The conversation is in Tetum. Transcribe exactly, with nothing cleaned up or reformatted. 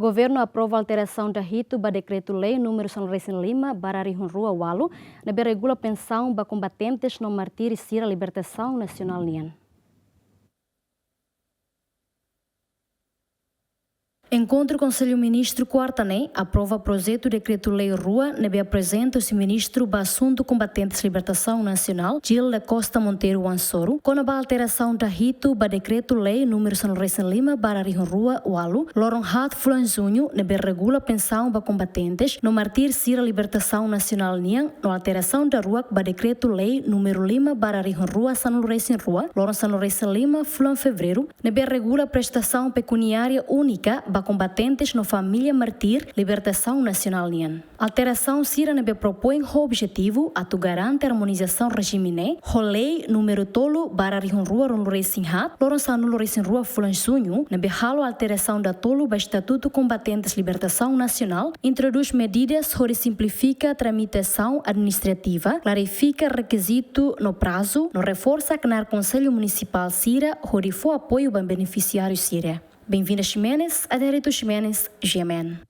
Governu aprova alterasaun dahitu ba Dekretu-Lei númeru sanulu-resin-lima barra rihun rua ualu, ne'ebé regula pensaun ba kombatentes no mártir sira libertasaun nasionál nian. Enkontru Konsellu Ministru kuarta ne'e aprova projetu dekretu-lei rua ne'ebé aprezenta husi Ministru ba Asuntu Kombatentes Libertasaun Nasionál, Gil da Costa Monteiro Wansoru, kona-ba alterasaun dahitu ba Dekretu-Lei númeru sanulu-resin-lima barra rihun rua ualu, loron haat fulan Juñu, ne'ebé regula pensaun ba kombatentes no mártir sira libertasaun nasionál nian, no alterasaun daruak ba Dekretu-Lei númeru lima barra rihun rua sanulu-resin-rua, loron sanulu-resin-lima fulan Fevereiru, ne'ebé regula prestasaun pekuniária únika ba kombatentes no família mártir libertasaun nasionál nian. Alterasaun sira ne'ebé propoin ho objetivu atu garante armonizasaun rejime ne'e ho Lei númeru tolu barra rihun rua ruanulu-resin-haat, loron sanulu-resin-rua fulan Juñu, ne'ebé halo alterasaun datolu ba Estatutu Kombatentes Libertasaun Nasionál, introdús medidas hodi simplifika tramitasaun administrativa, klarifika rekizitu no prazu, no reforsa knaar Konsellu Munisipál sira hodi fó apoiu ba benefisiáriu sira. Benvinda Ximenes, Adérito Ximenes, G M N.